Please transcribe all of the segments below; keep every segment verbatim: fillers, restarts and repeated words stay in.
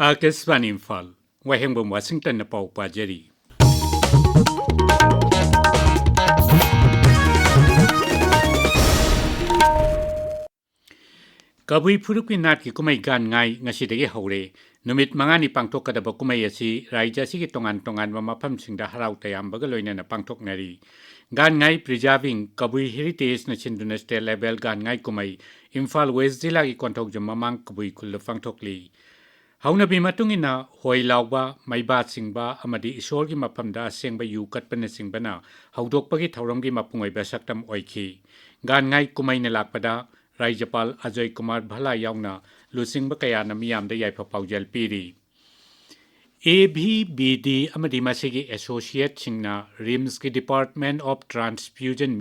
ꯑꯥꯀꯥꯁꯕꯥꯅꯤ ꯏꯝꯐꯥꯜ, ꯋꯥꯍꯦꯡꯕꯝ ꯋꯥꯁꯤꯡꯇꯟꯅ ꯄꯥꯎ ꯄꯥꯖꯔꯤ꯫ ꯀꯕꯨꯏ ꯐꯨꯔꯨꯞꯀꯤ ꯅꯥꯠꯀꯤ ꯀꯨꯝꯍꯩ ꯒꯥꯟꯉꯥꯏ ꯉꯁꯤꯗꯒꯤ ꯍꯧꯔꯦ꯫ ꯅꯨꯃꯤꯠ ꯃꯉꯥꯅꯤ ꯄꯥꯡꯊꯣꯛꯀꯗꯕ ꯀꯨꯝꯍꯩ ꯑꯁꯤ ꯔꯥꯖ꯭ꯌ ꯑꯁꯤꯒꯤ ꯇꯣꯉꯥꯟ ꯇꯣꯉꯥꯟꯕ ꯃꯐꯝꯁꯤꯡꯗ ꯍꯔꯥꯎ ꯇꯌꯥꯝꯕꯒ ꯂꯣꯏꯅꯅ ꯄꯥꯡꯊꯣꯛꯅꯔꯤ꯫ ꯒꯥꯟꯉꯥꯏ Preserving Kabui Heritageꯅ ꯁꯤꯟꯗꯨꯅ state level ꯒꯥꯟꯉꯥꯏ ꯀꯨꯝꯍꯩ ꯏꯝꯐꯥꯜ West ꯖꯤꯂꯥꯒꯤ ꯀꯣꯟꯊꯧꯖꯝ ꯃꯃꯥꯡ ꯀꯕꯨꯏ ꯈꯨꯜꯗ ꯄꯥꯡꯊꯣꯛꯂꯤ꯫ ꯍꯧꯅꯕꯤ ꯃꯇꯨꯡ ꯏꯟꯅ ꯍꯣꯏ ꯂꯥꯎꯕ, ꯃꯩꯕꯥ ꯆꯤꯡꯕ ꯑꯃꯗꯤ ꯏꯁꯣꯔꯒꯤ ꯃꯐꯝꯗ ꯑꯁꯦꯡꯕ ꯌꯨ ꯀꯠꯄꯅꯆꯤꯡꯕꯅ ꯍꯧꯗꯣꯛꯄꯒꯤ ꯊꯧꯔꯝꯒꯤ ꯃꯄꯨꯡ ꯑꯣꯏꯕ ꯁꯛꯇꯝ ꯑꯣꯏꯈꯤ꯫ ꯒꯥꯟꯉꯥꯏ ꯀꯨꯝꯍꯩꯅ ꯂꯥꯛꯄꯗ ꯔꯥꯖ꯭ꯌꯄꯥꯜ ꯑꯖꯣꯏ ꯀꯨꯃꯥꯔ ꯚꯜꯂꯥ ꯌꯥꯎꯅ ꯂꯨꯆꯤꯡꯕ ꯀꯌꯥꯅ ꯃꯤꯌꯥꯝꯗ ꯌꯥꯏꯐ ꯄꯥꯎꯖꯦꯜ ꯄꯤꯔꯤ꯫ ꯑꯦ ꯚꯤ ꯕꯤ ꯗꯤ ꯑꯃꯗꯤ ꯃꯁꯤꯒꯤ associateꯁꯤꯡꯅ RIMSꯀꯤ Department of Transfusion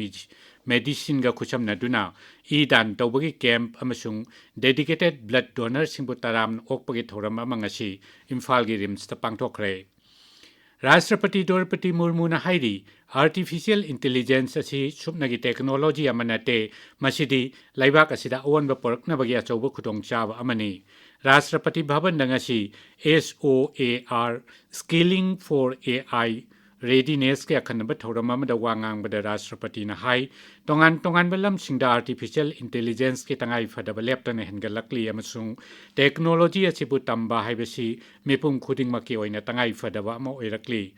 Medicineꯒ ꯈꯨꯠꯁꯝꯅꯗꯨꯅ ꯏ ꯗꯥꯟ ꯇꯧꯕꯒꯤ camp ꯑꯃꯁꯨꯡ dedicated blood donorꯁꯤꯡꯕꯨ ꯇꯔꯥꯝꯅ ꯑꯣꯛꯄꯒꯤ ꯊꯧꯔꯝ ꯑꯃ ꯉꯁꯤ ꯏꯝꯐꯥꯜꯒꯤ RIMSꯇ ꯄꯥꯡꯊꯣꯛꯈ꯭ꯔꯦ꯫ ꯔꯥꯁꯇ꯭ꯔꯄꯇꯤ ꯗ꯭ꯔꯧꯄꯗꯤ ꯃꯨꯔꯃꯨꯅ ꯍꯥꯏꯔꯤ, Artificial Intelligence ꯑꯁꯤ ꯁꯨꯞꯅꯒꯤ technology ꯑꯃ ꯅꯠꯇꯦ, ꯃꯁꯤꯗꯤ ꯂꯩꯕꯥꯛ ꯑꯁꯤꯗ ꯑꯑꯣꯟꯕ ꯄꯨꯔꯛꯅꯕꯒꯤ ꯑꯆꯧꯕ ꯈꯨꯗꯣꯡꯆꯥꯕ ꯑꯃꯅꯤ꯫ ꯔꯥꯁꯇ꯭ꯔꯄꯇꯤ ꯚꯕꯟꯗ ꯉꯁꯤ S O A R, Scaling for A I Readinessꯀꯤ ꯑꯈꯟꯅꯕ ꯊꯧꯔꯝ ꯑꯃꯗ ꯋꯥ ꯉꯥꯡꯕꯗ ꯔꯥꯁꯇ꯭ꯔꯄꯇꯤꯅ ꯍꯥꯏ, ꯇꯣꯉꯥꯟ ꯇꯣꯉꯥꯟꯕ ꯂꯝꯁꯤꯡꯗ Artificial Intelligenceꯀꯤ ꯇꯉꯥꯏ ꯐꯗꯕ ꯂꯦꯞꯇꯅ ꯍꯦꯟꯒꯠꯂꯛꯂꯤ ꯑꯃꯁꯨꯡ technology ꯑꯁꯤꯕꯨ ꯇꯝꯕ ꯍꯥꯏꯕꯁꯤ ꯃꯤꯄꯨꯝ ꯈꯨꯗꯤꯡꯃꯛꯀꯤ ꯑꯣꯏꯅ ꯇꯉꯥꯏ ꯐꯗꯕ ꯑꯃ ꯑꯣꯏꯔꯛꯂꯤ꯫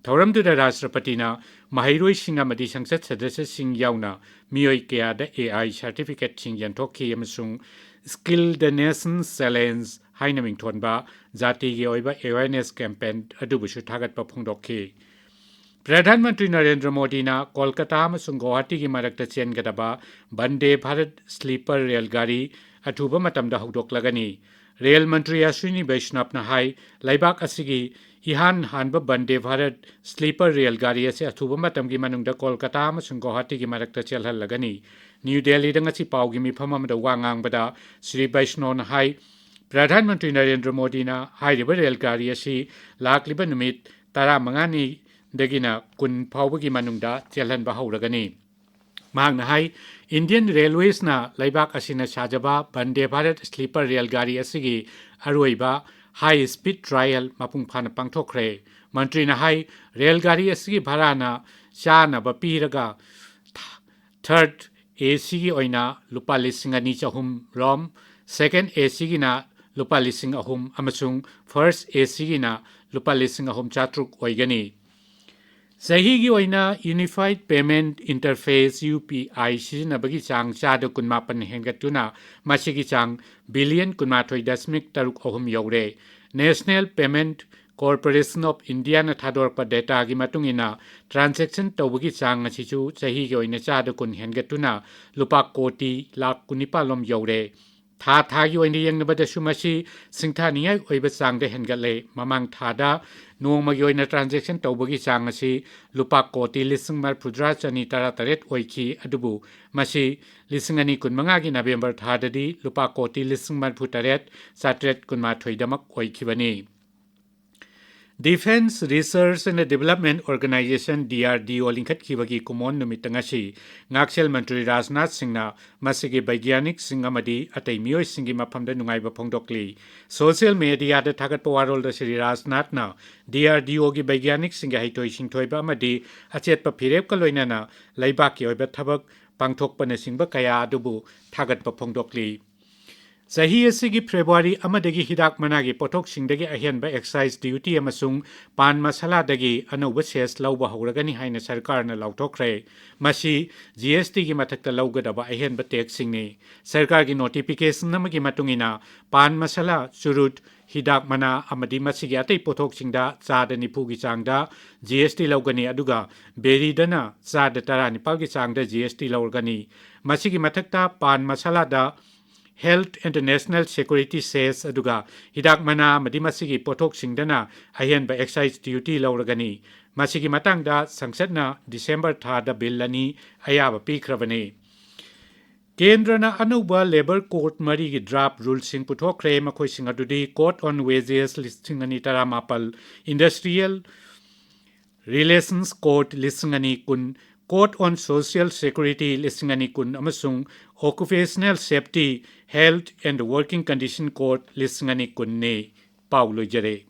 ꯊꯧꯔꯝꯗꯨꯗ ꯔꯥꯁꯇ꯭ꯔꯄꯇꯤꯅ ꯃꯍꯩꯔꯣꯏꯁꯤꯡ ꯑꯃꯗꯤ ꯁꯪꯁꯠ ꯁꯗꯁ꯭ꯌꯁꯤꯡ ꯌꯥꯎꯅ ꯃꯤꯑꯣꯏ ꯀꯌꯥꯗ A I certificateꯁꯤꯡ ꯌꯦꯟꯊꯣꯛꯈꯤ ꯑꯃꯁꯨꯡ Skill the Nation Challenge ꯍꯥꯏꯅ ꯃꯤꯡꯊꯣꯟꯕ ꯖꯥꯇꯤꯒꯤ ꯑꯣꯏꯕ awareness campaign ꯑꯗꯨꯕꯨꯁꯨ ꯊꯥꯒꯠꯄ ꯐꯣꯡꯗꯣꯛꯈꯤ꯫ ꯄ꯭ꯔꯙꯥꯟ ꯃꯟꯇ꯭ꯔꯤ ꯅꯔꯦꯟꯗ꯭ꯔ ꯃꯣꯗꯤꯅ ꯀꯣꯜꯀꯇꯥ ꯑꯃꯁꯨꯡ ꯒꯧꯍꯥꯇꯤꯒꯤ ꯃꯔꯛꯇ ꯆꯦꯟꯒꯗꯕ ꯚꯟꯗꯦ ꯚꯥꯔꯠ sleeper ꯔꯦꯜ ꯒꯥꯔꯤ ꯑꯊꯨꯕ ꯃꯇꯝꯗ ꯍꯧꯗꯣꯛꯂꯒꯅꯤ꯫ ꯔꯦꯜ ꯃꯟꯇ꯭ꯔꯤ ꯑꯁ꯭ꯋꯤꯅꯤ ꯕꯩꯁꯅꯕꯅ ꯍꯥꯏ, ꯂꯩꯕꯥꯛ ꯑꯁꯤꯒꯤ ꯏꯍꯥꯟ ꯍꯥꯟꯕ ꯚꯟꯗꯦ ꯚꯥꯔꯠ sleeper ꯔꯦꯜ ꯒꯥꯔꯤ ꯑꯁꯤ ꯑꯊꯨꯕ ꯃꯇꯝꯒꯤ ꯃꯅꯨꯡꯗ ꯀꯣꯜꯀꯇꯥ ꯑꯃꯁꯨꯡ ꯒꯧꯍꯥꯇꯤꯒꯤ ꯃꯔꯛꯇ ꯆꯦꯜꯍꯜꯂꯒꯅꯤ꯫ ꯅ꯭ꯌꯨ ꯗꯦꯜꯂꯤꯗ ꯉꯁꯤ ꯄꯥꯎꯒꯤ ꯃꯤꯐꯝ ꯑꯃꯗ ꯋꯥ ꯉꯥꯡꯕꯗ ꯁ꯭ꯔꯤ ꯕꯩꯁꯅꯣꯅ ꯍꯥꯏ, ꯄ꯭ꯔꯙꯥꯟ ꯃꯟꯇ꯭ꯔꯤ ꯅꯔꯦꯟꯗ꯭ꯔ ꯃꯣꯗꯤꯅ ꯍꯥꯏꯔꯤꯕ ꯔꯦꯜ ꯒꯥꯔꯤ ꯑꯁꯤ ꯂꯥꯛꯂꯤꯕ ꯅꯨꯃꯤꯠ ꯇꯔꯥꯃꯉꯥꯅꯤꯗꯒꯤꯅ ꯀꯨꯟ ꯐꯥꯎꯕꯒꯤ ꯃꯅꯨꯡꯗ ꯆꯦꯜꯍꯟꯕ ꯍꯧꯔꯒꯅꯤ꯫ ꯃꯍꯥꯛꯅ ꯍꯥꯏ, Indian Railwaysꯅ ꯂꯩꯕꯥꯛ ꯑꯁꯤꯅ ꯁꯥꯖꯕ ꯚꯟꯗꯦ ꯚꯥꯔꯠ sleeper ꯔꯦꯜ ꯒꯥꯔꯤ ꯑꯁꯤꯒꯤ ꯑꯔꯣꯏꯕ high speed trial ꯃꯄꯨꯡ ꯐꯥꯅ ꯄꯥꯡꯊꯣꯛꯈ꯭ꯔꯦ꯫ ꯃꯟꯇ꯭ꯔꯤꯅ ꯍꯥꯏ, ꯔꯦꯜ ꯒꯥꯔꯤ ꯑꯁꯤꯒꯤ ꯚꯥꯔꯥꯅ ꯆꯥꯅꯕ ꯄꯤꯔꯒ third A Cꯒꯤ ꯑꯣꯏꯅ ꯂꯨꯄꯥ ꯂꯤꯁꯤꯡ ꯑꯅꯤ ꯆꯍꯨꯝ ꯔꯣꯝ, second A Cꯒꯤꯅ ꯂꯨꯄꯥ ꯂꯤꯁꯤꯡ ꯑꯍꯨꯝ ꯑꯃꯁꯨꯡ first A Cꯒꯤꯅ ꯂꯨꯄꯥ ꯂꯤꯁꯤꯡ ꯑꯍꯨꯝ ꯆꯥꯇ꯭ꯔꯨꯛ ꯑꯣꯏꯒꯅꯤ꯫ ꯆꯍꯤꯒꯤ ꯑꯣꯏꯅ Unified Payment Interface, U P I, ꯁꯤꯖꯤꯟꯅꯕꯒꯤ ꯆꯥꯡ ꯆꯥꯗ ꯀꯨꯟꯃꯥꯄꯟ ꯍꯦꯟꯒꯠꯇꯨꯅ ꯃꯁꯤꯒꯤ ꯆꯥꯡ ꯕꯤꯂꯤꯌꯟ ꯀꯨꯟꯃꯥꯊꯣꯏ ꯗꯁꯃꯤꯛ ꯇꯔꯨꯛ ꯑꯍꯨꯝ ꯌꯧꯔꯦ꯫ National Payment Corporation of Indiaꯅ ꯊꯥꯗꯣꯔꯛꯄ dataꯒꯤ ꯃꯇꯨꯡ ꯏꯟꯅ, transaction ꯇꯧꯕꯒꯤ ꯆꯥꯡ ꯑꯁꯤꯁꯨ ꯆꯍꯤꯒꯤ ꯑꯣꯏꯅ ꯆꯥꯗ ꯀꯨꯟ ꯍꯦꯟꯒꯠꯇꯨꯅ ꯂꯨꯄꯥ ꯀꯣꯇꯤ ꯂꯥꯈ ꯀꯨꯟꯅꯤꯄꯥꯜ ꯂꯣꯝ ꯌꯧꯔꯦ꯫ ꯊꯥ ꯊꯥꯒꯤ ꯑꯣꯏꯅ ꯌꯦꯡꯅꯕꯗꯁꯨ ꯃꯁꯤ ꯁꯤꯡꯊꯥꯅꯤꯡꯉꯥꯏ ꯑꯣꯏꯕ ꯆꯥꯡꯗ ꯍꯦꯟꯒꯠꯂꯦ꯫ ꯃꯃꯥꯡ ꯊꯥꯗ ꯅꯣꯡꯃꯒꯤ ꯑꯣꯏꯅ transaction ꯇꯧꯕꯒꯤ ꯆꯥꯡ ꯑꯁꯤ ꯂꯨꯄꯥ ꯀꯣꯇꯤ ꯂꯤꯁꯤꯡ ꯃꯔꯤꯐꯨꯇꯔꯥ ꯆꯅꯤ ꯇꯔꯥꯇꯔꯦꯠ ꯑꯣꯏꯈꯤ, ꯑꯗꯨꯕꯨ ꯃꯁꯤ ꯂꯤꯁꯤꯡ ꯑꯅꯤ ꯀꯨꯟꯃꯉꯥꯒꯤ November ꯊꯥꯗꯗꯤ ꯂꯨꯄꯥ ꯀꯣꯇꯤ ꯂꯤꯁꯤꯡ ꯃꯔꯤꯐꯨꯇꯔꯦꯠ ꯆꯥꯇ꯭ꯔꯦꯠ ꯀꯨꯟꯃꯥꯊꯣꯏꯗꯃꯛ ꯑꯣꯏꯈꯤꯕꯅꯤ꯫ Defence Research and Development Organisation, D R D O, ꯂꯤꯡꯈꯠꯈꯤꯕꯒꯤ ꯀꯨꯝꯑꯣꯟ ꯅꯨꯃꯤꯠꯇ ꯉꯁꯤ ꯉꯥꯛꯁꯦꯜ ꯃꯟꯇ꯭ꯔꯤ ꯔꯥꯖꯅꯥꯊ ꯁꯤꯡꯅ ꯃꯁꯤꯒꯤ ꯕꯩꯒ꯭ꯌꯥꯅꯤꯛꯁꯤꯡ ꯑꯃꯗꯤ ꯑꯇꯩ ꯃꯤꯑꯣꯏꯁꯤꯡꯒꯤ ꯃꯐꯝꯗ ꯅꯨꯡꯉꯥꯏꯕ ꯐꯣꯡꯗꯣꯛꯂꯤ꯫ Social mediaꯗ ꯊꯥꯒꯠꯄ ꯋꯥꯔꯣꯜꯗ ꯁ꯭ꯔꯤ ꯔꯥꯖꯅꯥꯊꯅ D R D Oꯒꯤ ꯕꯩꯒ꯭ꯌꯥꯅꯤꯛꯁꯤꯡꯒꯤ ꯍꯩꯊꯣꯏ ꯁꯤꯡꯊꯣꯏꯕ ꯑꯃꯗꯤ ꯑꯆꯦꯠꯄ ꯐꯤꯔꯦꯞꯀ ꯂꯣꯏꯅꯅ ꯂꯩꯕꯥꯛꯀꯤ ꯑꯣꯏꯕ ꯊꯕꯛ ꯄꯥꯡꯊꯣꯛꯄꯅꯆꯤꯡꯕ ꯀꯌꯥ ꯑꯗꯨꯕꯨ ꯊꯥꯒꯠꯄ ꯐꯣꯡꯗꯣꯛꯂꯤ꯫ ꯆꯍꯤ ꯑꯁꯤꯒꯤ February ꯑꯃꯗꯒꯤ ꯍꯤꯗꯥꯛ ꯃꯅꯥꯒꯤ ꯄꯣꯠꯊꯣꯛꯁꯤꯡꯗꯒꯤ ꯑꯍꯦꯟꯕ excise duty ꯑꯃꯁꯨꯡ ꯄꯥꯟ ꯃꯁꯥꯂꯥꯗꯒꯤ ꯑꯅꯧꯕ cess ꯂꯧꯕ ꯍꯧꯔꯒꯅꯤ ꯍꯥꯏꯅ ꯁꯔꯀꯥꯔꯅ ꯂꯥꯎꯊꯣꯛꯈ꯭ꯔꯦ꯫ ꯃꯁꯤ G S Tꯒꯤ ꯃꯊꯛꯇ ꯂꯧꯒꯗꯕ ꯑꯍꯦꯟꯕ taxꯁꯤꯡꯅꯤ꯫ ꯁꯔꯀꯥꯔꯒꯤ notification ꯑꯃꯒꯤ ꯃꯇꯨꯡ ꯏꯟꯅ, ꯄꯥꯟ ꯃꯁꯥꯂꯥ, ꯆꯨꯔꯨꯠ, ꯍꯤꯗꯥꯛ ꯃꯅꯥ ꯑꯃꯗꯤ ꯃꯁꯤꯒꯤ ꯑꯇꯩ ꯄꯣꯠꯊꯣꯛꯁꯤꯡꯗ ꯆꯥꯗ ꯅꯤꯐꯨꯒꯤ ꯆꯥꯡꯗ G S T ꯂꯧꯒꯅꯤ, ꯑꯗꯨꯒ ꯕꯦꯔꯤꯗꯅ ꯆꯥꯗ ꯇꯔꯥꯅꯤꯄꯥꯜꯒꯤ ꯆꯥꯡꯗ G S T ꯂꯧꯔꯒꯅꯤ꯫ ꯃꯁꯤꯒꯤ ꯃꯊꯛꯇ ꯄꯥꯟ ꯃꯁꯥꯂꯥꯗ Health and National Security cess, ꯑꯗꯨꯒ ꯍꯤꯗꯥꯛ ꯃꯅꯥ ꯑꯃꯗꯤ ꯃꯁꯤꯒꯤ ꯄꯣꯠꯊꯣꯛꯁꯤꯡꯗꯅ ꯑꯍꯦꯟꯕ excise duty ꯂꯧꯔꯒꯅꯤ꯫ ꯃꯁꯤꯒꯤ ꯃꯇꯥꯡꯗ ꯁꯪꯁꯠꯅ December ꯊꯥꯗ bill ꯑꯅꯤ ꯑꯌꯥꯕ ꯄꯤꯈ꯭ꯔꯕꯅꯤ꯫ ꯀꯦꯟꯗ꯭ꯔꯅ ꯑꯅꯧꯕ labour code ꯃꯔꯤꯒꯤ draft ruleꯁꯤꯡ ꯄꯨꯊꯣꯛꯈ꯭ꯔꯦ꯫ ꯃꯈꯣꯏꯁꯤꯡ ꯑꯗꯨꯗꯤ Code on Wages ꯂꯤꯁꯤꯡ ꯑꯅꯤ ꯇꯔꯥꯃꯥꯄꯜ, Industrial Relations Code ꯂꯤꯁꯤꯡ ꯑꯅꯤ ꯀꯨꯟ, Code on Social Security ꯂꯤꯁꯤꯡ ꯑꯅꯤ ꯀꯨꯟ ꯑꯃꯁꯨꯡ Occupational Safety, Health and Working Condition Code ꯂꯤꯁꯤꯡ ꯑꯅꯤ ꯀꯨꯟꯅꯤ꯫ ꯄꯥꯎ ꯂꯣꯏꯖꯔꯦ꯫